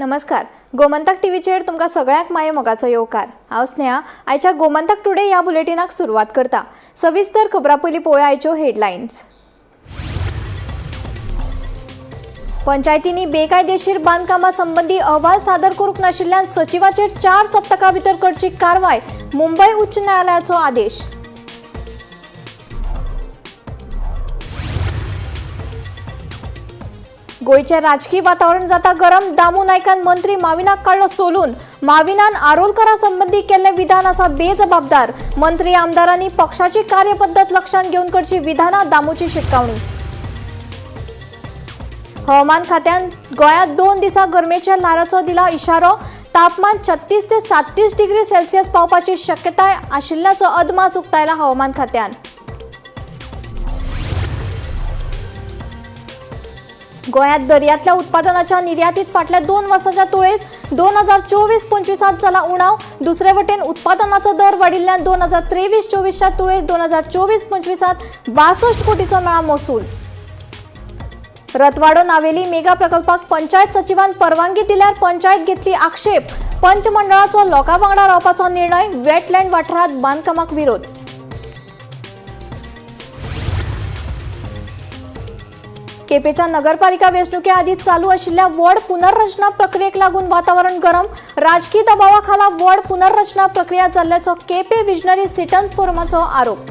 नमस्कार, गोमंतक टीव्हीचेर तुमकां सगळ्यांक माये मोगाचो येवकार. हांव स्नेहा आयच्या गोमंतक टुडे ह्या बुलेटिनाक सुरवात करता. सविस्तर खबरां पयलीं पळोवया आयच्यो हेडलायन्स. पंचायतींनी बेकायदेशीर बांदकामा संबंदी अहवाल सादर करूंक नाशिल्ल्यान सचिवाचेर 4 सप्तकां भितर करची कारवाय, मुंबय उच्च न्यायालयाचो आदेश. गोंयचें राजकी वातावरण जाता गरम. दामू नायकान मंत्री माविनाक काडलो सोलून. माविनान आरोलकरा संबंदी केल्लें विधान आसा बेजबाबदार. मंत्री आमदारांनी पक्षाची कार्यपद्दत लक्षांत घेवन करची विधानां, दामूची शिटकावणी. हवामान खात्यान गोंयांत 2 दिसां गरमेच्या ल्हाराचो दिला इशारो. तापमान 36 ते 37 डिग्री सेल्सियस पावपाची शक्यताय आशिल्ल्याचो अदमास उक्तायला हवामान खात्यान. गोंयांत दर्यांतल्या उत्पादनाच्या निर्यातीत फाटल्या 2 वर्साच्या तुळेत 2024-25 जाला उणाव. दुसरे वटेन उत्पादनाचो दर वाडिल्ल्यान 2023-24 तुळेत 2024-25 62 कोटीचो मेळा महसूल. रतवाडो नावेली मेगा प्रकल्पाक पंचायत सचिवान परवानगी दिल्यार पंचायत घेतली आक्षेप. पंचमंडळाचो लोकां वांगडा रावपाचो निर्णय. वेटलँड वाठारांत बांदकामाक विरोध. केपेच्या नगरपालिका वेंचणुके आदीं चालू आशिल्ल्या वॉर्ड पुनर्रचना प्रक्रियेक लागून वातावरण गरम. राजकी दबावा खाला वॉर्ड पुनर्रचना प्रक्रिया जाल्ल्याचो केपे विजनरी सिटन फोरमाचो आरोप.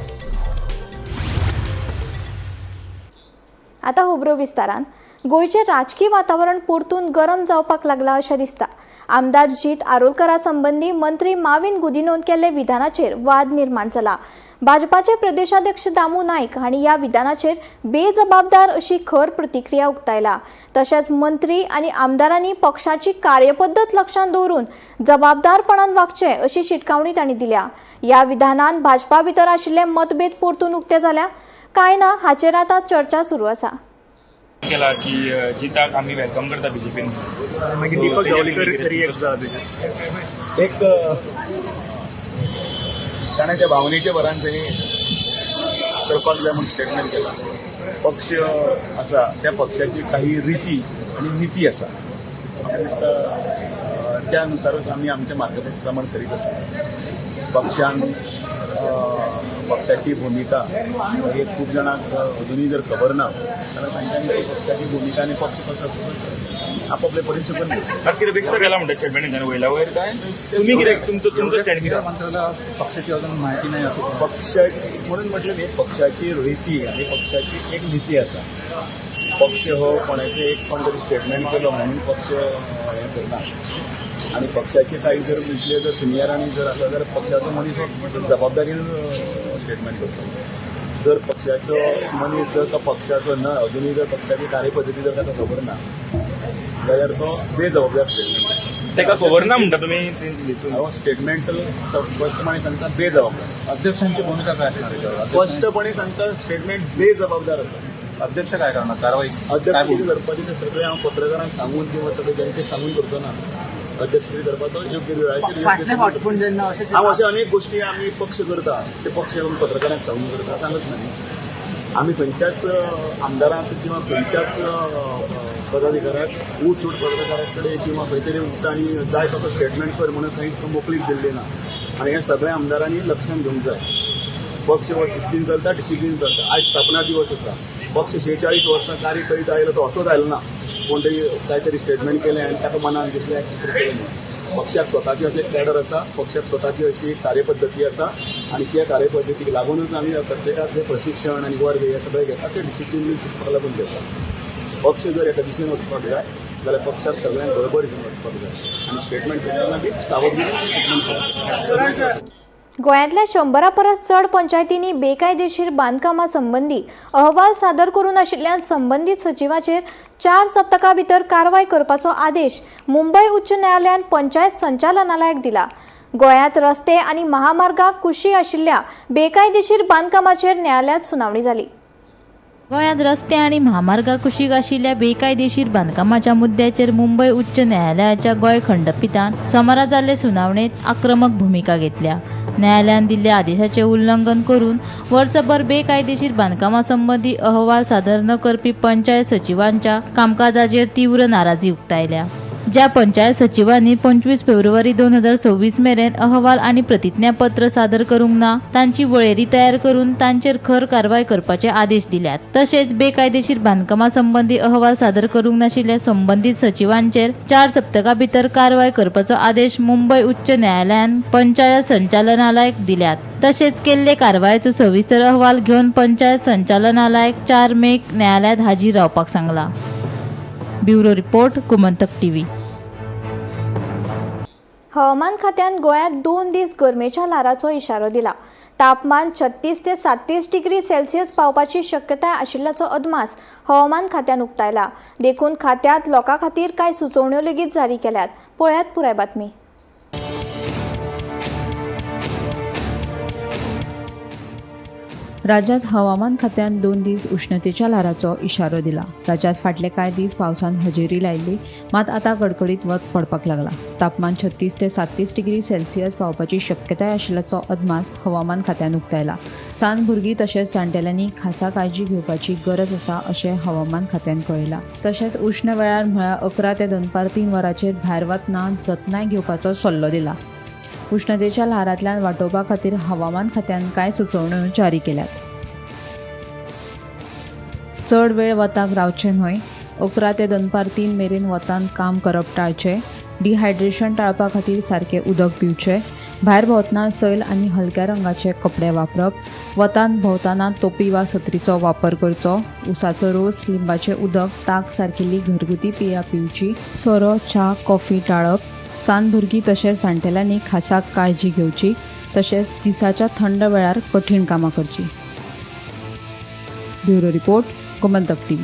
आतां खबरो विस्तारान. गोंयचें राजकी वातावरण परतून गरम जावपाक लागलां अशें दिसता. आमदार जीत आरोलकरा संबंदी मंत्री माविन गुदिनोन केल्ले विधानाचेर वाद निर्माण जाला. भाजपाचे प्रदेशाध्यक्ष दामू नायक हांणी ह्या विधानाचेर बेजबाबदार अशी खर प्रतिक्रिया उक्तायला. तशेंच मंत्री आनी आमदारांनी पक्षाची कार्यपद्दत लक्षांत दवरून जबाबदारपणान वागचें अशी शिटकावणी तांणी दिल्या. ह्या विधानान भाजपा भितर आशिल्ले मतभेद परतून उक्ते जाल्या काय ना हाचेर आतां चर्चा सुरू आसा. केला की जिताक आमी welcome करता बीजेपीन. मागीर दीपक गावलीकर रिएक्ट जाला तुजेर. एक ताणें त्या भावनेच्या भरान तेणी करपाक जाय म्हूण स्टेटमेंट केला. पक्ष आसा त्या पक्षाची काही रिती आनी निती आसा. म्हाका दिसता त्या अनुसारूच आमी आमच्या मार्गप्रमाण करीत आसा. पक्षान पक्षाची भुमिका हे खूब जाणांक अजुनूय जर खबर ना जाल्यार तांच्यांनी पक्षाची भुमिका आनी पक्ष कसो आसा आपापले परीन शिकून घेवचें. कितें बेश्टो केला म्हणटा स्टेटमेंट वयल्या वयर काय तुमी कितें तुमचो तुमचो स्टँड कितें? मंत्र्याला पक्षाची अजून माहिती नाही असं पक्ष म्हणून म्हटलं न्ही, पक्षाची रिती आनी पक्षाची एक नीती आसा. पक्ष हो कोणाचें एक कोण तरी स्टेटमेंट केलो म्हणून पक्ष हें करना. आनी पक्षाचे काही जर म्हटले जर सिनियरांनी जर आसा जाल्यार पक्षाचो मनीस हो जबाबदारीन स्टेटमेंट करता. जर पक्षाचो मनीस जर तो पक्षाचो ना अजुनूय जर पक्षाची कार्यपद्दती जर ताका खबर ना जाल्यार तो बेजबाबदार स्टेटमेंट. ताका खबर ना म्हणटा तुमी. हांव स्टेटमेंट स्पश्टपणे सांगता बेजबाबदार. अध्यक्षांची भूमिका काय असणार याच्यावर? स्पष्टपणे सांगता स्टेटमेंट बेजबाबदार आसा. अध्यक्ष काय करणार कारवाई? अध्यक्ष कितें करपाचें तें सगळें हांव पत्रकारांक सांगून किंवा सगळे जनतेक सांगून करचो ना. अध्यक्ष कितें करपाचो योग्य वेळाचेर फाटल्या फावटी पूण जेन्ना अशें हांव अशे अनेक गोश्टी आमी पक्ष करता ते पक्ष पत्रकारांक सांगून करता सांगत ना. आमी खंयच्याच आमदारांक किंवा खंयच्याच पदाधिकाऱ्याक ऊठ सूट पत्रकारां कडेन किंवा खंय तरी उठता आनी जाय तसो स्टेटमेंट कर म्हणून खंयच मोकळीक दिल्ली ना. आनी हें सगळ्या आमदारांनी लक्षांत घेवंक जाय. पक्ष हो शिस्तीन चलता, डिसिप्लीन चलता. आयज स्थापना दिवस आसा. पक्ष 46 वर्सां कार्य करीत आयलो तो असोच आयलो ना. कोण तरी काय तरी स्टेटमेंट केलें आनी ताका मनान दिसलें केलें न्हय. पक्षाक स्वताची अशें कॅडर आसा, पक्षाक स्वताची अशी कार्यपद्दती आसा आनी त्या कार्यपद्दतीक लागूनच आमी प्रत्येकाक हें प्रशिक्षण आनी वर्ग हे सगळे घेता ते डिसिप्लीन शिकपाक लागून घेता. पक्ष जर एका दिशेन वचपाक जाय जाल्यार पक्षाक सगळ्यांक बरोबर घेवन वचपाक जाय आनी स्टेटमेंट करतना बी सावधगिरीन स्टेटमेंट करप. गोंयांतल्या 100 परस चड पंचायतींनी बेकायदेशीर बांदकामा संबंदी अहवाल सादर करूं नाशिल्ल्यान संबंदीत सचिवाचेर 4 सप्तकां भितर कारवाय करपाचो आदेश मुंबय उच्च न्यायालयान पंचायत संचालनालयाक दिला. गोंयांत रस्ते आनी महामार्गाक कुशी आशिल्ल्या बेकायदेशीर बांदकामाचेर न्यायालयांत सुनावणी जाली. गोंयांत रस्ते आनी म्हामार्गा कुशीक आशिल्ल्या बेकायदेशीर बांदकामाच्या मुद्द्याचेर मुंबय उच्च न्यायालयाच्या गोंय खंडपिठान सोमारा जाल्ले सुनावणेंत आक्रमक भुमिका घेतल्या. न्यायालयान दिल्ल्या आदेशाचें उल्लंघन करून वर्सभर बेकायदेशीर बांदकामा संबंदी अहवाल सादर न करपी पंचायत सचिवांच्या कामकाजाचेर तीव्र नाराजी उक्तायल्या. ज्या पंचायत सचिवांनी 25 फेब्रुवारी 2026 मेरेन अहवाल आनी प्रतिज्ञापत्र सादर करूंक ना तांची वळेरी तयार करून तांचेर खर कारवाय करपाचे आदेश दिल्यात. तशेंच बेकायदेशीर बांदकामा संबंदी अहवाल सादर करूंक नाशिल्ल्या संबंदीत सचिवांचेर 4 सप्तकां भितर कारवाय करपाचो आदेश मुंबय उच्च न्यायालयान पंचायत संचालनालयाक दिल्यात. तशेंच केल्ले कारवायेचो सविस्तर अहवाल घेवन पंचायत संचालनालयाक 4 मेक न्यायालयात हाजीर रावपाक सांगला. Bureau report, Gomantak TV. हवामान खात्यान गोंयांत 2 दीस गरमेच्या ल्हाराचो इशारो दिला. तापमान 36 ते 37 डिग्री सेल्सियस पावपाची शक्यताय आशिल्ल्याचो अदमास हवामान खात्यान उक्तायला. देखून खात्यांत लोकां खातीर कांय सुचोवण्यो लेगीत जारी केल्यात. पळयात पुराय बातमी. राज्यात हवामान खात्यान 2 दीस उष्णतेच्या ल्हाराचो इशारो दिला. राज्यात फाटले कांय दीस पावसान हजेरी लायिल्ली, मात आतां कडकडीत वत पडपाक लागला. तापमान 36 ते 37 डिग्री सेल्सियस पावपाची शक्यताय आशिल्ल्याचो अदमास हवामान खात्यान उक्तायला. सान भुरगीं तशेंच जाणटेल्यांनी खासा काळजी घेवपाची गरज आसा अशें हवामान खात्यान कळयलां. तशेंच उष्ण वेळार म्हळ्यार 11 ते दनपार 3 वरांचेर भायर वतना जतनाय घेवपाचो सल्लो दिला. उष्णतेच्या ल्हारांतल्यान वाटोवपा खातीर हवामान खात्यान कांय सुचोवण्यो जारी केल्यात. चड वेळ वताक रावचें न्हय. 11 ते दनपार 3 मेरेन वतांत काम करप टाळचें. डिहायड्रेशन टाळपा खातीर सारकें उदक पिवचें. भायर भोंवतना सैल आनी हलक्या रंगाचे कपडे वापरप. वतांत भोंवतना तोपी वा सत्रीचो वापर करचो. ऊसाचो रोस, लिंबाचें उदक, ताक सारकिल्ली घरगुती पेयां पिवची. सोरो, च्या, कॉफी टाळप. सान भुरगीं तशेंच जाणटेल्यांनी खासा काळजी घेवची. तशेंच दिसाच्या थंड वेळार कठीण कामां करचीं. Bureau report, Gomantak TV.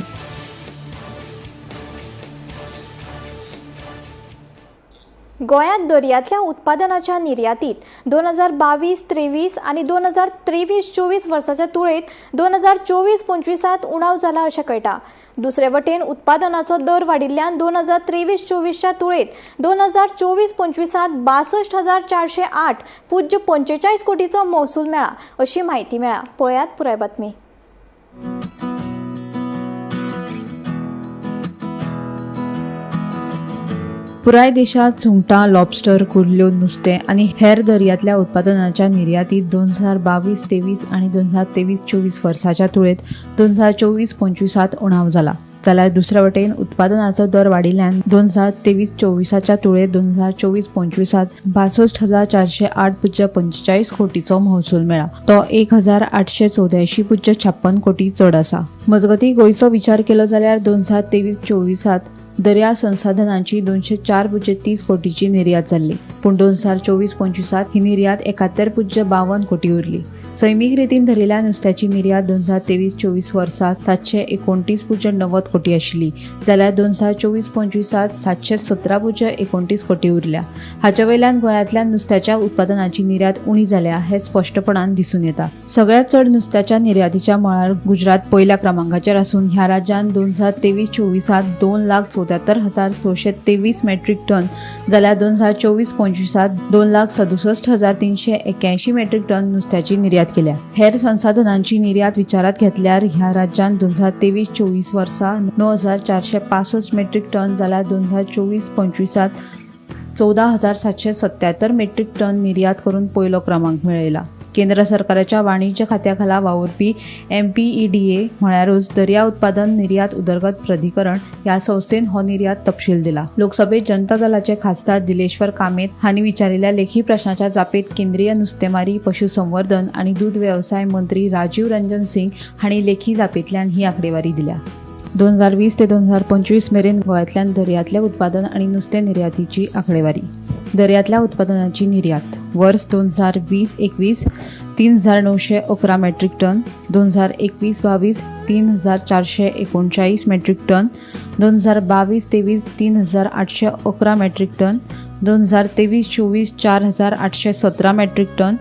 गोंयांत दर्यांतल्या उत्पादनाच्या निर्यातीत 2022-23 आनी 2023-24 वर्साच्या तुळेंत 2024-25 उणाव जाला अशें कळटा. दुसरे वटेन उत्पादनाचो दर वाडिल्ल्यान 2023-24 तुळेंत 2024-25 62,408.45 कोटीचो महसूल मेळ्ळा अशी म्हायती मेळ्ळा. पळयात पुराय बातमी. पुराय देशांत सुंगटां, लॉबस्टर, कुर्ल्यो, नुस्तें आनी हेर दर्यांतल्या उत्पादनाच्या निर्यातीत 2022-23 आनी 2023-24 वर्साच्या तुळेंत 2024-25 उणाव जाला. जाल्यार दुसरे वटेन उत्पादनाचो दर वाडिल्ल्यान 2023-24 तुळेंत 2024-25 62,408.45 कोटीचो महसूल मेळ्ळा. तो 1,884.56 कोटी चड आसा. मजगतीं गोंयचो विचार केलो जाल्यार 2023-24 दर्या संसाधनांची 204.30 कोटीची निर्यात जाल्ली, पूण 2024-25 ही निर्यात 71.52 कोटी उरली. सैमीक रितीन धरिल्ल्या नुस्त्याची निर्यात 2023-24 वर्सा 729.90 कोटी आशिल्ली, जाल्यार 2024-25 717.29 कोटी उरल्या. हाचे वयल्यान गोंयांतल्या नुस्त्याच्या उत्पादनाची निर्यात उणी जाल्या हें स्पश्टपणान दिसून येता. सगळ्यांत चड नुस्त्याच्या निर्यातीच्या मळार गुजरात पयल्या क्रमांकाचेर आसून ह्या राज्यान 2023-24 2,74,623 मेट्रीक टन, जाल्यार 2024-25 2,67,381 मेट्रीक टन नुस्त्याची निर्यात केल्या. हेर संसाधनांची निर्यात विचारात घेतल्यार ह्या राज्यान 2023-24 वर्सा 9,465 मेट्रीक टन, जाल्यार 2024-25 14,777 मेट्रीक टन निर्यात करून पयलो क्रमांक मेळयला. केंद्र सरकाराच्या वाणिज्य खात्याखाला वावुरपी MPEDA म्हळ्यारूच दर्या उत्पादन निर्यात उदरगत प्राधिकरण ह्या संस्थेन हो निर्यात तपशील दिला. लोकसभेत जनता दलाचे खासदार दिलेश्वर कामेत हांणी विचारिल्ल्या लेखी प्रश्नाच्या जापेत केंद्रीय नुस्तेमारी, पशुसंवर्धन आनी दूद वेवसाय मंत्री राजीव रंजन सिंग हांणी लेखी जापेंतल्यान ही आंकडेवारी दिल्या. 2020 ते 2025 मेरेन गोंयांतल्यान दर्यांतलें उत्पादन आनी नुस्तें निर्यातीची आंकडेवारी. दर्यांतल्या उत्पादनाची निर्यात वर्स 2020-21 3,911 metric ton, 2021-22 3,439 metric ton, 2022-23 3,811 metric ton, 2023-24 4,817 metric ton,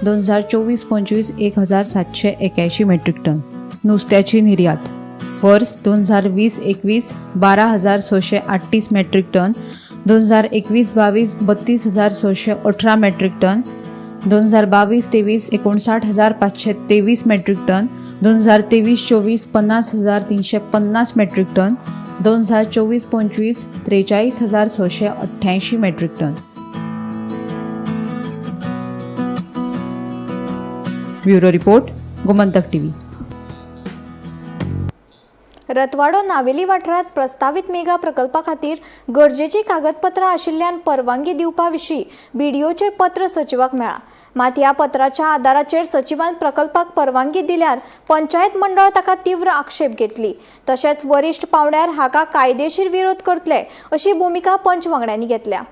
2024-25 1,781 metric ton. नुस्त्याची निर्यात वर्स 2020-21 12,638 metric ton, 2021-22 32,618 metric ton, 2022-23 59,523 metric ton, 2023-24 50,350 metric ton, 2024-25 43,688 metric ton. Bureau report, Gomantak TV. Ratwado Naveli वाठारांत प्रस्तावीत मेगा प्रकल्पा खातीर गरजेची कागदपत्रां आशिल्ल्यान परवानगी दिवपा विशीं बीडीओचें पत्र सचिवाक मेळ्ळां. मात ह्या पत्राच्या आदाराचेर सचिवान प्रकल्पाक परवानगी दिल्यार पंचायत मंडळ ताका तीव्र आक्षेप घेतली. तशेंच वरिश्ठ पावंड्यार हाका कायदेशीर विरोध करतले अशी भुमिका पंच वांगड्यांनी घेतल्या.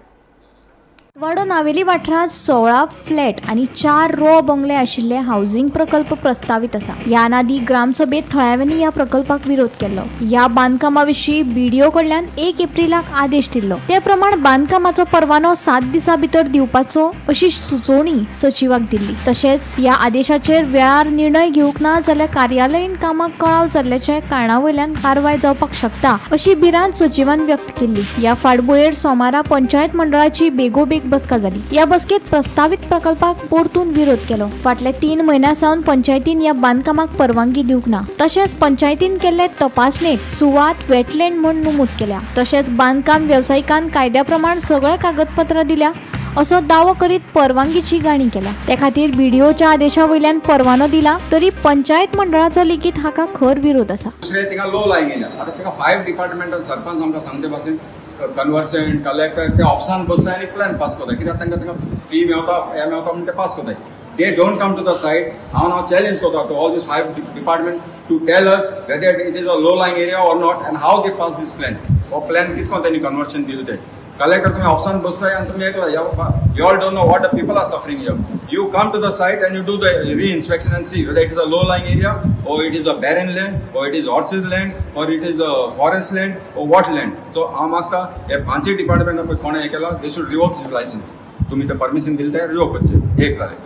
रतवाडो नावेली वाठारांत 16 फ्लॅट आनी 4 रो बंगले आशिल्ले हावजींग प्रकल्प प्रस्तावीत आसा. ह्या आदी ग्रामसभेत थळाव्यांनी ह्या प्रकल्पाक विरोध केल्लो. ह्या बांदकामा विशीं बीडीओ कडल्यान 1 एप्रिलाक आदेश दिल्लो. ते प्रमाण बांदकामाचो परवानो 7 दिसां भितर दिवपाचो अशी सुचोवणी सचिवाक दिल्ली. तशेंच ह्या आदेशाचेर वेळार निर्णय घेवंक ना जाल्यार कार्यालयीन कामाक कळाव जाल्ल्याच्या कारणा वयल्यान कारवाय जावपाक शकता अशी भिरांत सचिवान व्यक्त केल्ली. ह्या फाटभुंयेर सोमारा पंचायत मंडळाची बेगोबेग बसका जाली. ह्या बसकेत प्रस्तावीत प्रकल्पाक परतून विरोध केलो. फाटल्या 3 म्हयन्यां सावन पंचायतीन ह्या बांदकामाक परवानगी दिवंक ना. तशेंच पंचायतीन केल्ले तपासणेत सुवात वेटलँड म्हूण नमूद केल्या. तशेंच बांदकाम वेवसायिकान कायद्या प्रमाण सगळे कागदपत्रां दिल्या असो दावो करीत परवानगीची गाणी केल्या. ते खातीर बीडीओच्या आदेशा वयल्यान परवानो दिला तरी पंचायत मंडळाचो लेगीत हाका खर विरोध आसा. दुसरें थिंगा लो लायिंग एरिया. आतां थिंगा 5 डिपार्टमेंटल सरपंच आमकां सांगचे भाशेन कन्वर्सन कलेक्टर ते ऑफिसान बसता आनी प्लॅन पास करता. कित्याक तांकां तांकां फी मेवता हें मेवता म्हूण ते पास करताय. They don't come to the site. हांव हांव चॅलेंज करता to all these 5 department to tell us whether it is a low lying area or not and how they pass this plan. हो प्लॅन कितको तेणी conversion दिले ते collector तुम्ही ऑफिसान बसताय आनी तुमी एकला. You all don't know what the people are suffering here. You come to the site and you do the re-inspection and see whether it is a low-lying area or it is a barren land or it is horses land or it is a forest land or what land. So हांव मागता हे पांचय department पळय कोणें हें केलां, they should revoke his license. तुमी ते परमिशन दिलें तें रिवोक करचें. एक जालें.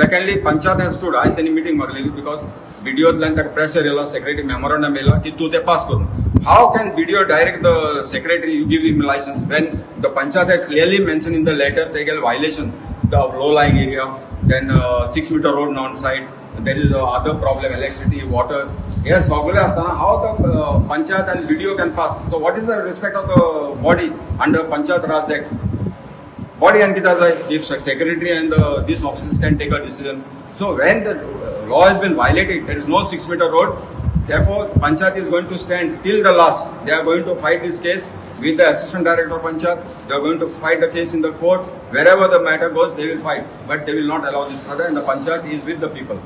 Secondly, panchayat has stood. आयज तेणी मिटींग मागलेली because बीडीओंतल्यान ताका प्रेशर येयला, सेक्रेटरी मेमोरंडम येयला की तूं तें पास करून. How can BDO direct the secretary, you give him license, when the panchayat had clearly mentioned in the letter they get violation the low lying area, then 6 meter road on site, there is other problem, electricity, water. हे सगळे आसतना how the panchayat and BDO can pass? So what is the respect of the body under Panchayat Raj Act? Body आनी कितें जाय if secretary and these officers can take a decision? So when the law has been violated, there is no 6 meter road. Therefore, panchayat is going to stand till the last. They are going to fight this case with the assistant director of panchayat. They are going to fight the case in the court. Wherever the matter goes, they will fight, but they will not allow this further, and the panchayat is with the people.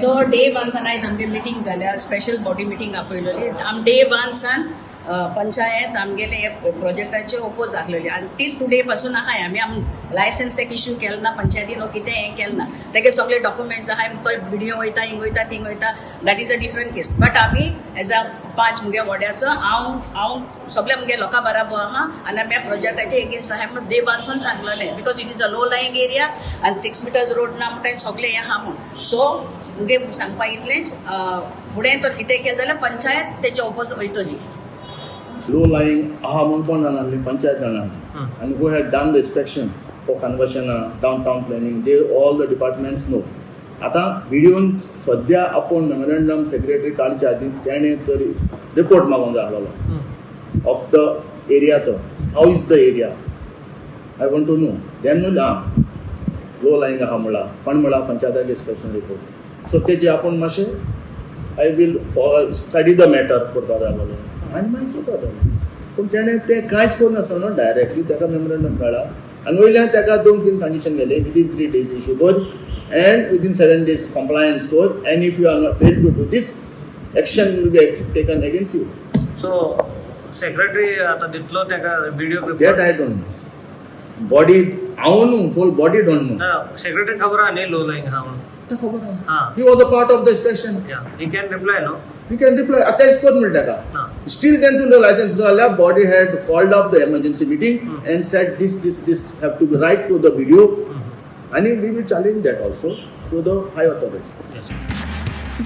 So day one सान आयज आमगे meeting जाल्या, special body meeting आपयलेली. आम day one सान पंचायत आमगेले हे प्रोजेक्टाचे oppose आसलेली आनी टील टुडे पासून आहाय. आमी आम लायसन्स तेका इश्यू केलें ना पंचायतीन वो कितें हें केलें ना. तेगे सगळे डॉक्युमेंट्स आहाय. तो बिडिओ वयता, हिंग वयता, थिंग वयता, that is a different case, but आमी एज अ पांच मुगे वड्याचो हांव हांव सगळे मुगे लोकां बराबर आहा आनी आमी ह्या प्रोजेक्टाचे एगेन्स्ट आहाय म्हणून डे वन सावन सांगलेलें, because it is a low lying area आनी 6 मिटर्स रोड ना म्हणटा सगळें हें आहा म्हूण. सो मुगे सांगपा इतलेंच, फुडें तर कितें केलें जाल्यार पंचायत तेजे ओपोज वयतली. लो लाईंग आहा म्हूण कोण जाणा आसली? पंचायत जाणा. आनी who had done the inspection for conversion, downtown planning, they all the departments know. आतां बिडिओन सद्या आपूण मेमोरंडम सेक्रेटरी काडच्या आदीं तेणें तरी रिपोर्ट मागोवंक जाय आसलेलो of the एरियाचो. How is the area, I want to know. Then आं लो लाईंग आहा म्हणला कोण म्हणला? पंचायताक इन्स्पेक्शन रिपोर्ट. सो तेजे आपूण मातशें I will study the matter करपा जाय आसलेलो आनी मागीर चोवपा जाय. पूण तेणें तें कांयच करूं नासतना डायरेक्टली ताका मेमोरंडम काडला आनी वयल्यान ताका दोन तीन कंडिशन गेले, विदीन 3 डेज इशू कर and within 7 days compliance कर, and if you are not fail to do this, action will be taken against you. So secretary आतां दितलो ताका video? That I don't know. Body हांव न्हू, whole body don't know. Secretary खबर आहा न्ही लो lying आहा म्हणून? खबर हा. He was a part of the inspection. He can reply, no? He can reply. Attach कर म्हणटा ताका. हा. Still then to the license जाल्यार body had called up the emergency meeting and said this, this, this have to be write to the BDO आणि we will challenge that also to the high authority.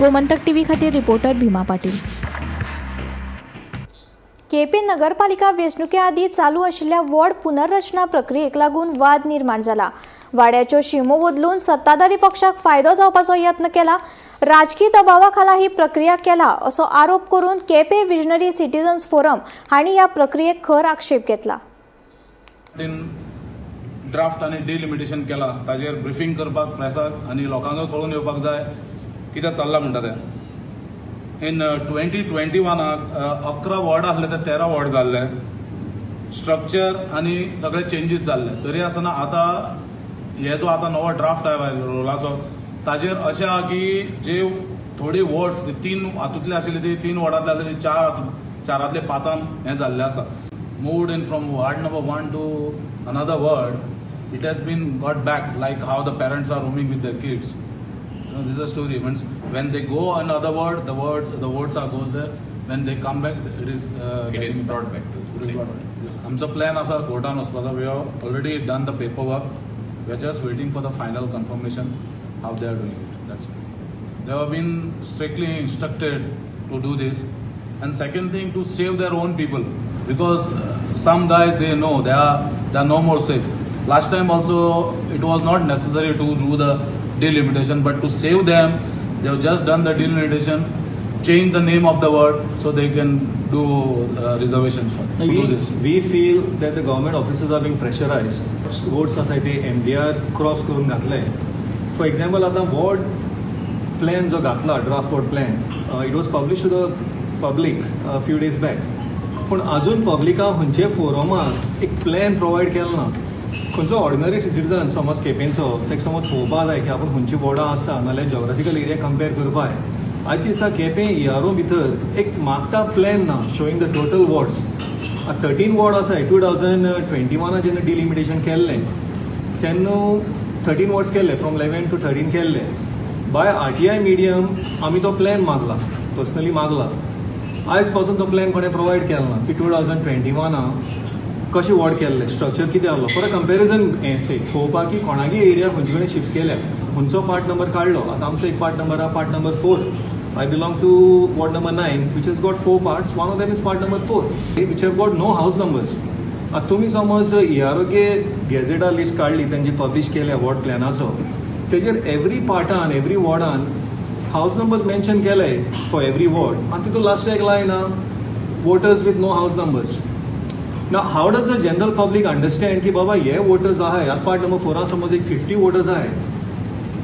Gomantak TV खातीर reporter भीमा पाटील. केपें नगरपालिका वेंचणुके आदीं चालू आशिल्ल्या ward पुनर्रचना प्रक्रियेक लागून वाद निर्माण जाला. वाड्याच्यो शिमो बदलून सत्ताधारी पक्षाक फायदो जावपाचो यत्न केला. राजकी दबावा खाला ही प्रक्रिया केला असो आरोप करून केपें विजनरी सिटीजन्स फोरम हांणी ह्या प्रक्रियेक खर आक्षेप घेतला. ड्राफ्ट आनी डिलिमिटेशन केला ताजेर ब्रिफींग करपाक प्रेसाक आनी लोकांक कळून येवपाक जाय कितें चल्लां म्हणटा तें. इन 2021 11 वॉर्ड आसले ते 13 वॉर्ड जाल्ले, स्ट्रक्चर आनी सगळे चेंजीस जाल्ले. तरी आसतना आतां हे जो आतां नवो ड्राफ्ट आयला रोलाचो, ताजेर अशें आहा की जे थोडी वॉर्ड्स तीन हातूंतले आशिल्ले ते तीन वॉर्डांतले आसले ते चार, चारांतले पांचान हें जाल्लें आसा. Moved in from ward number 1 to another ward, it has been got back, like how the parents are roaming with their kids. This is a story. Means when they go another ward, the words are goes there. When they come back, it is It is brought back to it is brought back. आमचो plan आसा कोर्टान वचपाचो. We have already done the paper work. We are just waiting for the final confirmation how they are doing it. That's it. They have been strictly instructed to do this. And second thing, to save their own people, because some guys, they know they are no more safe. Last time also it was not necessary to do the delimitation, but to save them, they have just done the delimitation, change the name of the ward so they can do reservations for them. Do this. We feel that the government officers are being pressurized. Votes आसाय ते MDR cross करून घातले. For example, आतां ward plan जो घातला, draft ward plan, it was publish to the public few days back, पूण अजून पब्लिका खंयचे फोरमाक एक प्लॅन प्रोवायड केलो ना. खंयचो ऑर्डिनरी सिटीजन समज केपेंचो, ताका समज पळोवपा जाय की आपूण खंयची वॉर्डां आसा, नाल्यार जॉग्राफिकल एरिया कंपेर करपा जाय. आयच्या दिसा केपें इआरओ भितर एक मागता प्लॅन ना showing the total wards. 13 ward आसाय. 2021 जेन्ना डिलिमिटेशन केल्लें तेन्ना 13 वॉर्ड्स केल्ले, फ्रॉम 11 टू 13 केल्ले. बाय आरटीआय मिडियम आमी तो प्लॅन मागला, पर्सनली मागला. आयज पासून तो प्लॅन कोणें प्रोवायड केलो ना की 2021 कशें वॉर्ड केल्ले, स्ट्रक्चर कितें आहलो, फॉर अ कंपॅरिजन हें से पळोवपाक की कोणागे एरिया खंयचे कडेन शिफ्ट केल्या, खंयचो पार्ट नंबर काडलो. आतां आमचो एक पार्ट नंबर आहा, part number 4. I belong to ward number 9, which has got four parts. One of them is part number 4, which have got no house numbers. आतां तुमी समज इआरओगे गॅझेटा लिस्ट काडली, तेंची पब्लिश केल्या वॉर्ड प्लॅनाचो, तेजेर एवरी पार्टान, एवरी वॉर्डान हावस numbers mention केले for every ward, आनी तितून लास्टाक एक लायन आहा, voters with no house numbers. Now, how does the general public understand की बाबा हे वोटर्स आहाय? आतां पार्ट नंबर फोरान समज एक 50 वोटर्स आहाय,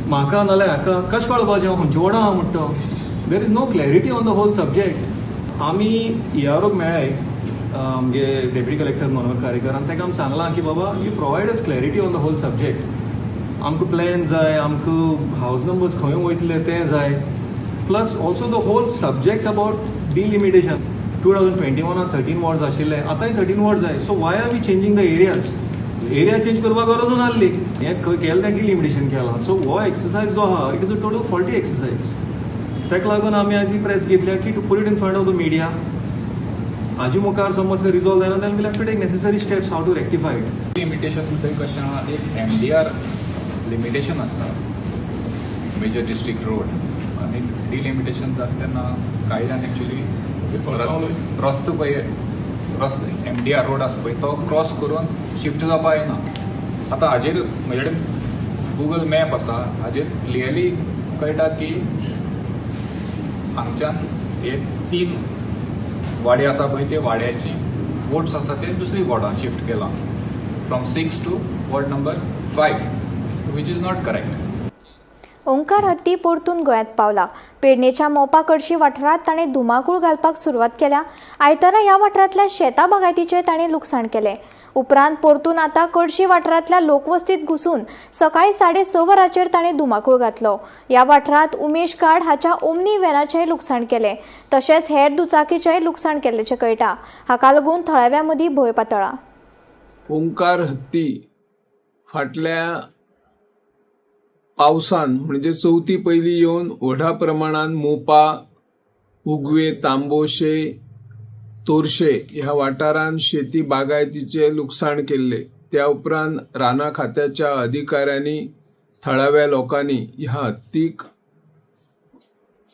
म्हाका नाल्यार हाका कशें कळपाचें हांव खंयच्या वॉर्डां आहा म्हणटा तो? There is no clarity on the whole subject. आमी इआरओक मेळ्ळे, आमगे डेप्युटी कलेक्टर मनोहर कारेकर, आनी ताका आमी सांगलां की बाबा, you provide us clarity on the whole subject. आमकां प्लॅन जाय, आमकां हावस नंबर्स खंय वयतले ते जाय, plus also the whole subject about delimitation. 2021 13 wards आशिल्ले, आतांय 13 वॉर्ड जाय. So why are we changing the areas? Area change करपाक गरजूच नासली. हें खंय केलें तें डिलिमिटेशन केलां. सो हो एक्सरसायज जो आहा, it is a total faulty exercise. ताका लागून आमी आयज ही प्रेस घेतल्या की to put it in front of the media. हाजे मुखार समज रिजॉल्व जायना, then we'll have to take necessary steps how to rectify it. Limitation बद्दल कशें आहा, एक एमडीआर लिमिटेशन आसता, मेजर डिस्ट्रिक्ट रोड, आनी डिलिमिटेशन जाता तेन्ना कायद्यान एक्चुली रस्तो पळय, रस्तो एमडीआर रोड आसा पळय, तो क्रॉस करून शिफ्ट जावपाक येना. आतां हाजेर म्हजे कडेन गुगल मॅप आसा, हाजेर क्लियरली कळटा की हांगच्यान हे तीन वाडे आसा पळय, ते वाड्याची वोट्स आसा ते दुसरी वॉर्डान शिफ्ट केला, from 6 to ward number 5, which is not correct. Omkar हत्ती परतून गोंयांत पावला. पेडणेच्या मोपा कडशी वाठारांत ताणें धुमाकूळ घालपाक सुरवात केल्या. आयतारा ह्या वाठारांतल्या शेता बागायतीचें ताणें लुकसाण केलें. उपरांत परतून आतां कडशी वाठारांतल्या लोकवस्तीत घुसून सकाळी 6:30 वरांचेर ताणें धुमाकूळ घातलो. ह्या वाठारांत उमेश काड हाच्या ओमनी व्हॅनाचेंय लुकसाण केलें, तशेंच हेर दुचाकीचेंय लुकसाण केल्ल्याचें कळटा. हाका लागून थळाव्यां मदीं भंय पातळ्ळा. ओंकार हत्ती फाटल्या पावसान म्हणजे चवथी पयलीं येवन व्हडा प्रमाणान मोपा, उगवे, तांबोशे, तोरशे ह्या वाठारांत शेती बागायतीचें लुकसाण केल्लें. त्या उपरांत रानां खात्याच्या अधिकाऱ्यांनी, थळाव्या लोकांनी ह्या हत्तीक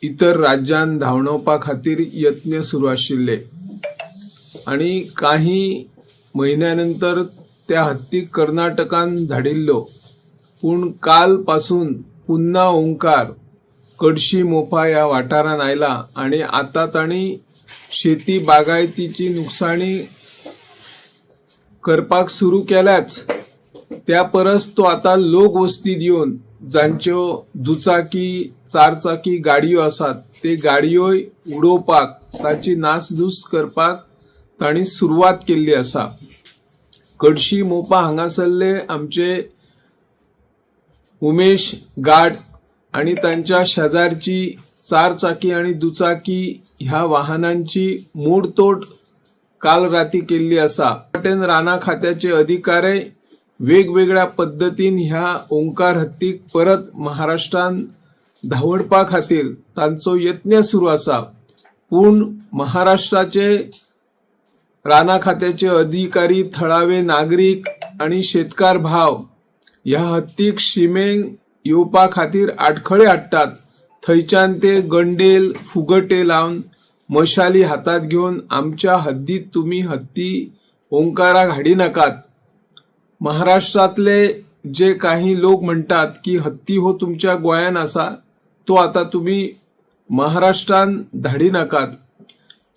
इतर राज्यांत धांवडोवपा खातीर यत्न सुरू आशिल्ले आनी काही म्हयन्या नंतर त्या हत्तीक कर्नाटकान धाडिल्लो. पूण काल पासून पुन्हा ओंकार कडशी मोपा ह्या वाठारांत आयला आनी आतां तांणी शेती बागायतीची नुकसाणी करपाक सुरू केल्याच. त्या परस तो आतां लोक वस्तीत येवन जांच्यो दुचाकी चारचाकी गाडयो आसात ते गाडयोय उडोवपाक ताची नासधूस करपाक तांणी सुरवात केल्ली आसा. कडशी मोपा हांगासरले आमचे उमेश गाड आनी तांच्या शेजारची चारचाकी आनी दुचाकी ह्या वाहनांची मोडतोड काल राती केल्ली आसा. वाटेन राना खात्याचे अधिकारी वेगवेगळ्या पद्दतीन ह्या ओंकार हत्तीक परत महाराष्ट्रान धांवडपा खातीर तांचो यत्न सुरू आसा. पूण महाराष्ट्राचे राना खात्याचे अधिकारी, थळावे नागरीक आनी शेतकार भाव ह्या हत्तीक शिमेक येवपा खातीर आडखळी हाडटात. थंयच्यान ते गंडेल फुगटे लावन मशाली हातात घेवन आमच्या हद्दीत तुमी हत्ती ओंकाराक हाडिनाकात. महाराष्ट्रांतले जे काही लोक म्हणटात की हत्ती हो तुमच्या गोंयान आसा तो आतां तुमी महाराष्ट्रान धाडिनाकात.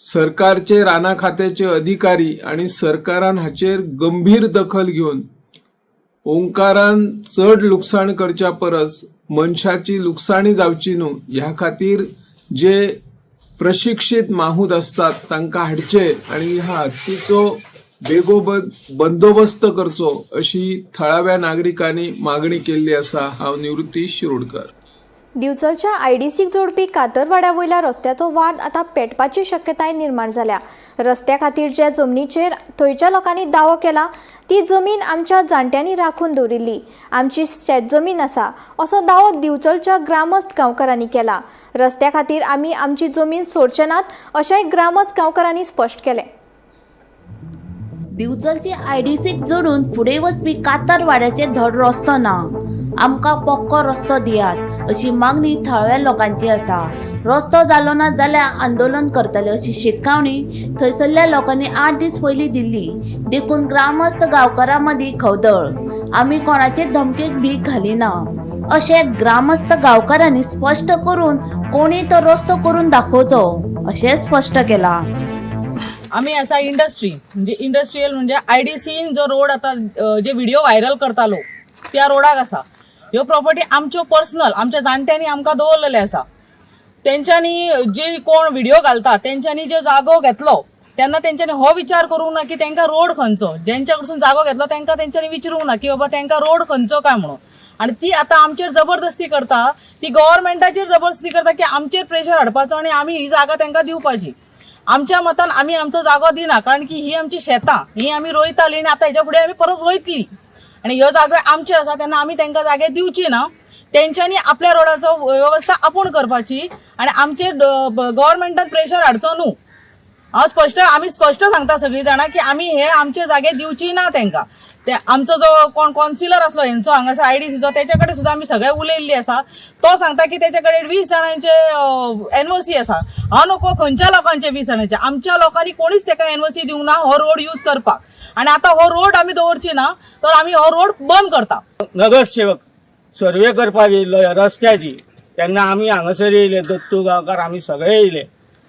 सरकारचे राना खात्याचे अधिकारी आनी सरकारान हाचेर गंभीर दखल घेवन ओंकारान चड लुकसाण करच्या परस मनशाची लुकसाणी जावची न्हू ह्या खातीर जे प्रशिक्षीत माहूत आसतात तांकां हाडचे आनी ह्या हत्तीचो बेगोबेग बंदोबस्त करचो अशी थळाव्या नागरिकांनी मागणी केल्ली आसा. हांव निवृत्ती शिरोडकर. दिवचलच्या आयडीसीक जोडपी कातरवाड्या वयल्या रस्त्याचो वाद आतां पेटपाची शक्यताय निर्माण जाल्या. रस्त्या खातीर ज्या जमनीचेर थंयच्या लोकांनी दावो केला ती जमीन आमच्या जाणट्यांनी राखून दवरिल्ली, आमची शेत जमीन आसा असो दावो दिवचलच्या ग्रामस्थ गांवकारांनी केला. रस्त्या खातीर आमी आमची जमीन सोडचे नात अशेंय ग्रामस्थ गांवकारांनी स्पश्ट केलें. दिवचलची आयडीसीक जोडून फुडें वचपी कातरवाड्याचेर धड रस्तो ना, आमकां पक्को रस्तो दियात अशी मागणी थळाव्या लोकांची आसा. रस्तो जालो ना जाल्यार आंदोलन करतले अशी शिटकावणी थंयसरल्या लोकांनी 8 दीस पयलीं दिल्ली. देखून ग्रामस्थ गांवकारां मदीं खवदळ, आमी कोणाचे धमकेक भीक घालिना अशें ग्रामस्थ गांवकारांनी स्पश्ट करून कोणी तो रस्तो करून दाखोवचो अशें स्पश्ट केलां. आमी आसा इंडस्ट्री म्हणजे इंडस्ट्रियल म्हणजे आयडीसीन जो रोड आतां जे व्हिडिओ व्हायरल करतालो त्या रोडाक आसा. ह्यो प्रॉपर्टी आमच्यो पर्सनल आमच्या जाणट्यांनी आमकां दवरलेले आसा. तेंच्यांनी जे कोण व्हिडिओ घालता तेंच्यांनी जो जागो घेतलो तेन्ना तेंच्यांनी हो विचार करूंक ना की तांकां रोड खंयचो, जेंच्या कडसून जागो घेतलो तांकां तेंच्यांनी विचारूंक ना की बाबा तांकां रोड खंयचो काय म्हणून. आनी ती आतां आमचेर जबरदस्ती करता, ती गव्हर्मेंटाचेर जबरदस्ती करता की आमचेर प्रेशर हाडपाचो आनी आमी ही जागा तांकां दिवपाची. आमच्या मतान आमी आमचो जागो दिना, कारण की ही आमची शेतां, ही आमी रोयताली आनी आतां हेच्या फुडें आमी परत रोयतली आनी ह्यो जागो आमच्यो आसा तेन्ना आमी तांकां जागे दिवची ना. तेंच्यांनी आपल्या रोडाचो वेवस्था आपूण करपाची आनी आमचेर गव्हर्मेंटान प्रेशर हाडचो न्हू. हांव स्पश्ट आमी स्पश्ट सांगता सगळीं जाणां की आमी हे आमचे जागे दिवची ना तांकां. ते आमचो जो कोण कॉन्सिलर आसलो हेंचो हांगासर आयडीसीचो तेच्या कडेन सुद्दां आमी सगळे उलयल्ली आसा. तो सांगता की तेच्या कडेन 20 जाणांचे एनओसी आसा. हांव नको खंयच्या लोकांचे 20 जाणांचे, आमच्या लोकांनी कोणीच तेका एनओसी दिवंक ना हो रोड यूज करपाक. आनी आतां हो रोड आमी दवरची ना तर आमी हो रोड बंद करता. नगरसेवक सर्वे करपाक येयल्लो ह्या रस्त्याची तेन्ना आमी हांगासर येयले, दत्तू गांवकार आमी सगळे येयले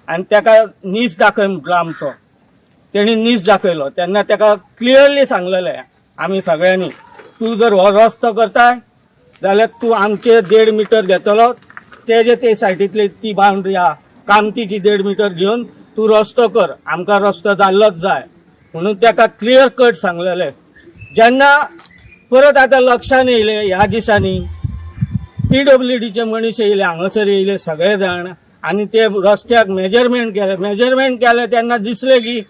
आनी तेका नीस दाखय म्हटलो आमचो, तेणी नीस दाखयलो. तेन्ना तेका क्लियरली सांगलेलें आमी सगळ्यांनी, तूं जर हो रस्तो करताय जाल्यार तूं आमचे 1.5 मिटर घेतलो, तेजे ते सायडींतली ती बाउंड्री आहा कामतीची 1.5 मिटर घेवन तूं रस्तो कर, आमकां रस्तो जाल्लोच जाय म्हणून तेका क्लियर कट सांगलेलें. जेन्ना परत आतां लक्षान येयलें ह्या दिसांनी पीडब्ल्यूडीचे मनीस येयले हांगासर येयले सगळे जाण आनी ते रस्त्याक मेजरमेंट केलें. मेजरमेंट केलें तेन्ना दिसलें की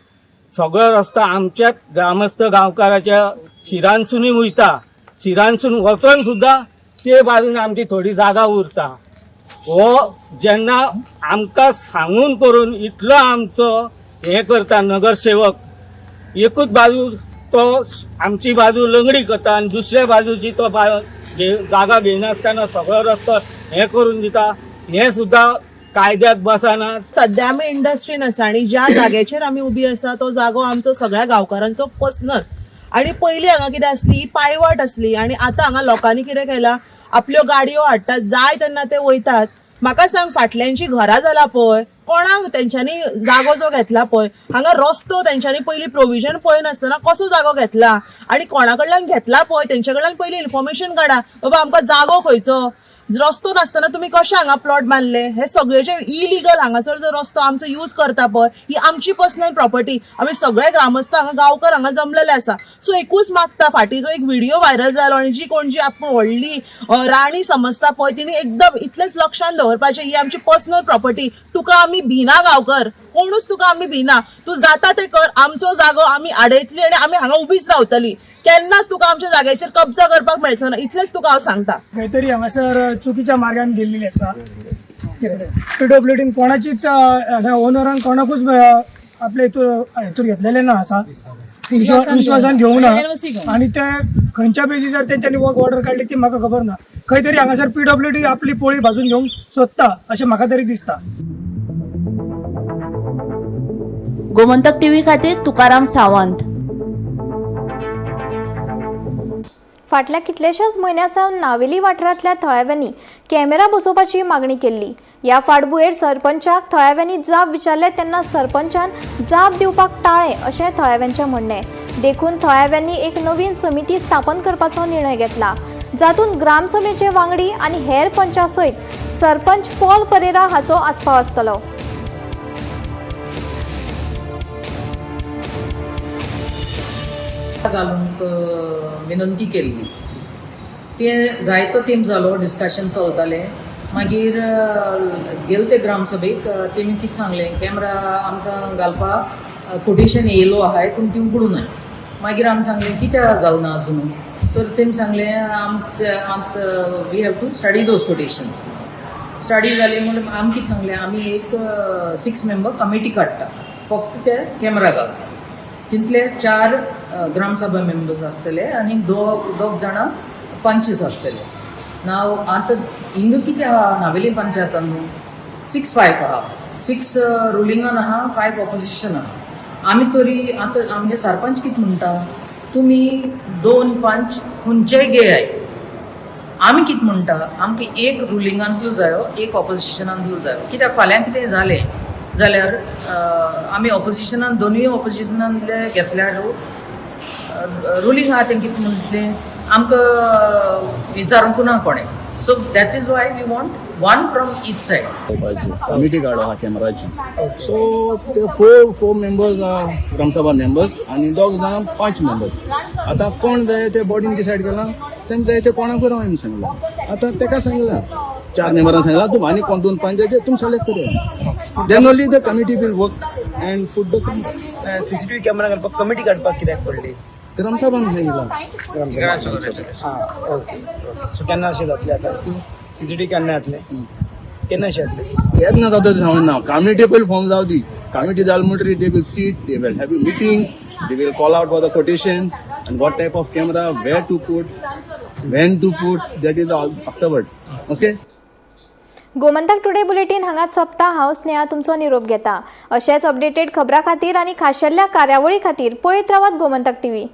सगळो रस्तो आमच्याच ग्रामस्थ गांवकाराच्या शिरांसूनय वयता, शिरांसून वचोन सुद्दां ते बाजून आमची थोडी जागा उरता. हो जेन्ना आमकां सांगून करून इतलो आमचो हें करता नगरसेवक, एकूच बाजू तो आमची बाजू लंगडी करता आनी दुसऱ्या बाजूची तो जागा घेयनासतना सगळो रस्तो हें करून दिता, हें सुद्दां कायद्यात बसना. सध्या आमी इंडस्ट्रीन आसा आनी ज्या जाग्याचेर आमी उबी आसा तो जागो आमचो सगळ्या गांवकारांचो पर्सनल. आनी पयलीं हांगा कितें आसली पायवाट आसली आनी आतां हांगा लोकांनी कितें केलां, आपल्यो गाडयो हाडटात, जाय तेन्ना ते वयतात. म्हाका सांग, फाटल्यांची घरां जाला पळय, कोणाक तेंच्यांनी जागो जो घेतला पळय, हांगा रस्तो तेंच्यांनी पयलीं प्रोविजन पळयनासतना कसो जागो घेतला आनी कोणा कडल्यान घेतला पळय तेंच्या कडल्यान पयलीं इन्फॉर्मेशन काडा. बाबा आमकां जागो खंयचो, रस्तो नासतना तुमी कशें हांगा प्लॉट बांदले? हे सगळे जे इलिगल हांगासर जो रस्तो आमचो यूज करता पळय, ही आमची पर्सनल प्रॉपर्टी. आमी सगळे ग्रामस्थ हांगा गांवकर हांगा जमलेले आसा. सो एकूच मागता, फाटीं जो एक व्हिडिओ व्हायरल जालो आनी जी कोण जी आपूण व्हडली राणी समजता पळय, तिणी एकदम इतलेंच लक्षान दवरपाचें, ही आमची पर्सनल प्रॉपर्टी. तुका आमी भिना गांवकर, कोणूच तुका आमी भिना. तूं जाता तें कर, आमचो जागो आमी आडयतली आनी आमी हांगा उबीच रावतली. केन्नाच तुका आमच्या जाग्याचेर कब्जा करपाक मेळचो ना, इतलेंच तुका हांव सांगता. खंय तरी हांगासर चुकीच्या मार्गान गेल्लेली आसा. कितें पीडब्ल्यूडीन कोणाचीच ओनरान कोणाकूच आपले हितूर घेतलेले ना आसा, विश्वासान घेवंक ना. आनी ते खंयच्या बेजीसार तेंच्यांनी वर्क ऑर्डर काडली ती म्हाका खबर ना. खंय तरी हांगासर पीडब्ल्यूडी आपली पोळी भाजून घेवंक सोदता अशें म्हाका तरी दिसता. गोमंतक टीव्ही खातीर तुकाराम सावंत. फाटल्या कितल्याशाच म्हयन्यां सावन नावेली वाठारांतल्या थळाव्यांनी कॅमेरा बसोवपाची मागणी केल्ली. ह्या फाटभुंयेर सरपंचाक थळाव्यांनी जाप विचारले तेन्ना सरपंचान जाप दिवपाक टाळ्ळें अशें थळाव्यांचें म्हणणें. देखून थळाव्यांनी एक नवीन समिती स्थापन करपाचो निर्णय घेतला, जातूंत ग्रामसभेचे वांगडी आनी हेर पंचा सयत सरपंच पॉल परेरा हाचो आस्पाव आसतलो. घालूंक विनंती केल्ली, ते जायतो तेंप जालो डिस्कशन चलतालें. मागीर गेले ते ग्रामसभेक, तेमी कितें सांगलें, कॅमरा आमकां घालपाक कोटेशन येयलो आहाय पूण ती उगडूं नाय. मागीर आमी सांगलें कित्याक घालना अजून, तर तेमी सांगलें आम we have to study those quotations. Study जाली म्हणून आमी कितें सांगलें, आमी एक 6 मेंबर कमिटी काडटा, फक्त ते कॅमरा घालता. तितले 4 ग्रामसभा मेंबर्स आसतले आनी दोग जाणां पंचीस आसतले. नाव आतां हिंगा कितें आहा नावेली पंचायतान न्हू 6-5 आहा, 6 रुलिंगान आहा, 5 ऑपोजिशन आहा. आमी तरी आतां आमगे सरपंच कितें म्हणटा, तुमी 2 पंच खंयचेय घेयाय. आमी कितें म्हणटा, आमकां एक रुलिंगांतलो जायो, एक ऑपोजिशनांतलो जायो. कित्याक फाल्यां कितें जालें जाल्यार आमी ऑपोजिशनान दोनूय ऑपोजिशनांतले घेतल्यार रुलींग आहा तें कितें म्हणटलें आमकां विचारूंक ना कोणें. So that is why we want one from each side. Committee काडो आहा कॅमेराची. सो ते 4 मेंबर्स आहा ग्रामसभा मेंबर्स आनी 2 जाणां 5 मेंबर्स. आतां कोण जाय ते बॉडीन डिसायड केलां, तेंकां जाय ते कोणाकूय राव आमी सांगलां. आतां तेका सांगलां 4 मेंबरांक सांगलां तूं आनी कोण 2 पंचायती तुमी सिलेक्ट करूया. Then only the committee will work and put the CCTV camera घालपाक कमिटी काडपाक कित्याक पडली? ग्रामसभान सांगितलं. ओके. सो केन्ना अशें जातलें आतां सीसीटीव्ही केन्ना येतलें, केन्ना अशें येतलें? केन्ना जाता तें सांगना. कमिटी पयलीं फॉर्म जावं दी. कमिटी जाली म्हणटकीर they will sit, they will have meetings, they will call out for the quotation and what type of camera, where to put, when to put, that is all afterward. Okay. Gomantak today bulletin हांगाच सोंपता. हांव स्नेहा तुमचो निरोप घेता. अशेंच updated खबरां खातीर आनी खाशेल्या कार्यावळी खातीर पळयत रावात गोमंतक टीव्ही.